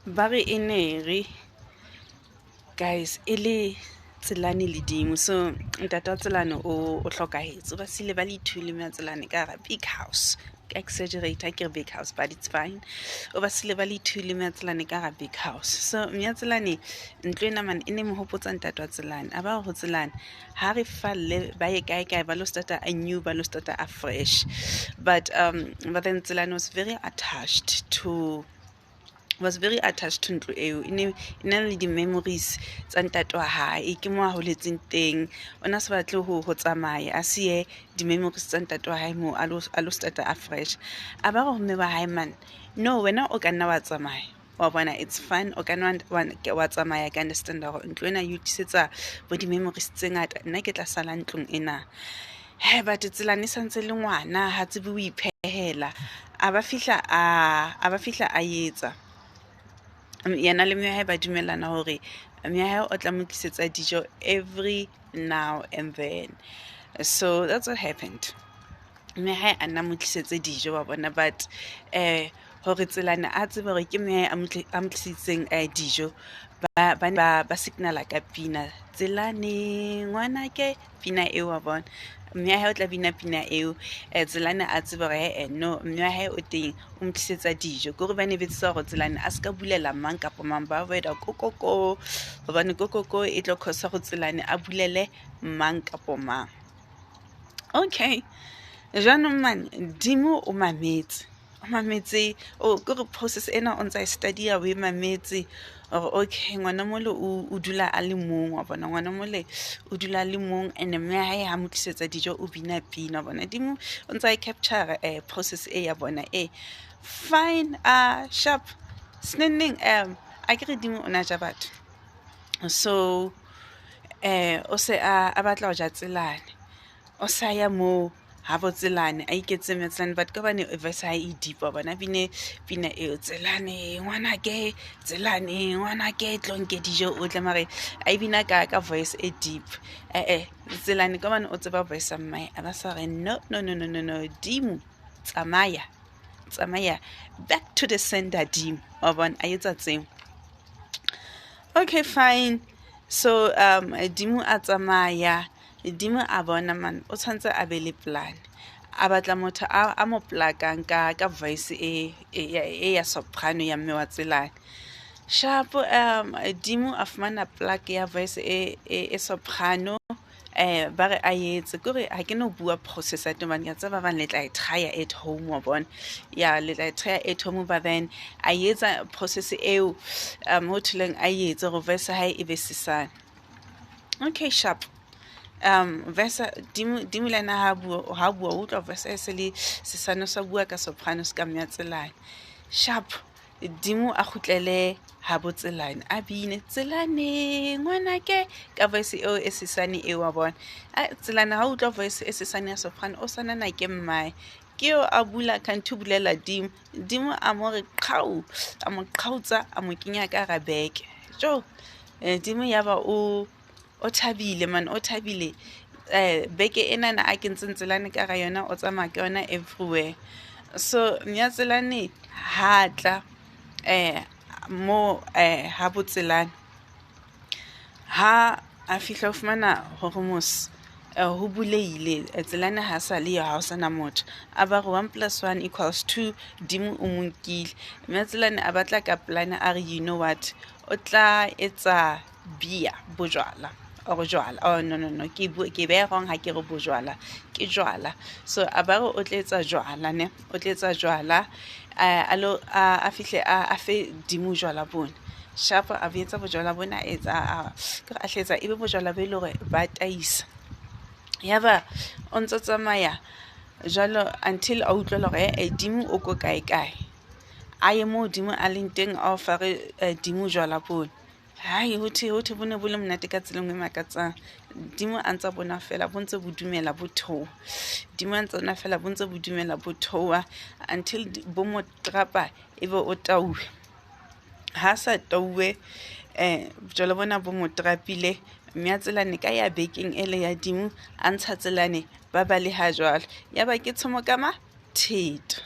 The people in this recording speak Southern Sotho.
Ba re e ne re guys e le Tselane le Dimo. So ntate wa Tselane o hlokahetse. O ba siile ba le two le mme wa Tselane ka hara big house. Ke exaggerate ha ke re big house, but it's fine. O ba siile ba le two le mme wa Tselane ka hara big house. So mme wa Tselane ntlo ena man e ne mo hopotsa ntate wa Tselane. A ba re ho Tselane ha re falle ba ye kae kae ba lo starta a new, ba lo starta a fresh. But then Tselane was very attached to ntlo eo. E ne e na le di-memories tsa ntate wa hae, ke mo a holetseng teng. O na sa batle ho tsamaya a siye di-memories tsa ntate wa hae moo, a lo starta a fresh. A ba re ho mme wa hae, "Man, no, wena o ka nna wa tsamaya, wa bona, it's fine, o ka nna wa tsamaya. Ke understand hore ntlo ena e o tlisetsa bo di-memories tse ngata. Nna ke tla sala ntlong ena." He, but Tselane e santse le ngwana, ha tsebe ho iphehela. A ba fihla a etsa yena le mme wa hae ba dumellana hore mme wa hae o tla mo tlisetsa dijo every now and then. So that's what happened. Mme hae a nna mo tlisetse dijo, wa bona. But hore Tselane a tsebe hore ke mme hae a mo tlisitseng dijo, ba signala ka pina, "Tselane ngwanake," pina eo, wa bona. Mme wa hae o tla bina pina eo, Tselane a tsebe hore eh no, mme wa hae o teng, o mo tlisetsa dijo. Ke hore ba ne betsisa hore Tselane a ska bulela mang kapa mang, ba avoida kokoko, hobane kokoko e tlo causa go Tselane a bulele mang kapo mang. Okay, jwanong man Dimo o mametse, o mametse, o ke re process ena o ntsa e study-a, o e mametse hore okay, ngwana mole o dula a le mong, wa bona, ngwana mole o dula a le mong, and mme wa hae ha mo tlisetsa dijo o bina pina, wa bona. Dimo o ntsa e capture process e ya bona e fine. Sharp senengneng, a ke re Dimo o na ja batho, so o se a batla ho ja Tselane. O sa ya moo ha bo Tselane a iketse mme Tselane, but ka hobane voice ya hae e deep, wa bona, bine pina eo, "Tselane ngwanake, Tselane ngwanake, tlo nke dijo o tle," mare a e bina ka voice e deep. Eh, Tselane ka hobane o tseba voice ya mmae, a ba sa re, "No, no, no, no, no, no, Dimo, tsamaya, tsamaya, back to the sender, Dimo," wa bona, a etsa tseo. Okay, fine. So Dimo a tsamaya. Dimo a bona man o tshwantse a be le plan, a batla motho a mo plakang ka voice e ya soprano ya mme wa Tselane. Sharp, Dimo a fumana plug ya voice e soprano. Ba re a etse kore ha ke no bua process ya teng hobane ke a tseba ba bang le tla e try at home, wa bona, ya le tla e try at home. But then a etsa process eo ho tholeng a etse hore voice ya hae e be sesane. Okay, sharp. Verse Dimo le ena ha bua, o utlwa voice e se le sesane, sa bua ka soprano se ka mme ya Tselane. Sharp, Dimo a kgutlele ha bo Tselane, a bine "Tselane ngwanake" ka voice eo e sesane eo, wa bona. Tselane ha utlwa voice e sesane ya soprano, o sanana ke mmae ke eo, a bula kanthe o bulela Dimo. Dimo a mo re qhau, a mo qhautsa, a mo kenya ka hara beke. Jo, Dimo ya ba o thabile man, o thabile. Beke enana a kentseng Tselane ka hara yona, o tsamaya ka yona everywhere. So mme ya Tselane ha tla mo ha bo Tselane, ha a fihla o fumana hore mos ho bulehile, Tselane ha sa le yo, ha ho sana motho. A ba re one plus one equals two, Dimo o mo nkile. Mme Tselane a batla ka plan, a re, you know what, o tla etsa beer, bojwala or jwala. Oh, no, no, no, ke beha wrong ha ke re bojwala, ke jwala. So a ba re o tla etsa jwala, ne o tla etsa jwala, a lo a fihle a fe Dimo jwala bona. Sharp, a bo etsa bojwala bona, a etsa ke re a hletsa ebe bojwala bo e le hore ba taisa. Yaba o ntso tsamaya jwalo until a utlwela hore eh Dimo o ko kae kae. A ye moo Dimo a leng teng, a offer Dimo jwala bona. Hai, ho thwe bo ne bo le monate ka tsela e nngwe e makatsang. Dimo a ntsa bona fela bo ntse bo dumela bo theoha, Dimo a ntse bona fela bo ntse bo dumela bo theoha until bo mo trapa, ebe o tauwe. Ha sa tauwe, jwala bona bo mo trapile. Mme a Tselane ka ya bekeng ele ya Dimo, a ntsha Tselane, ba baleha jwalo. Yaba ke tshomo ka matheto.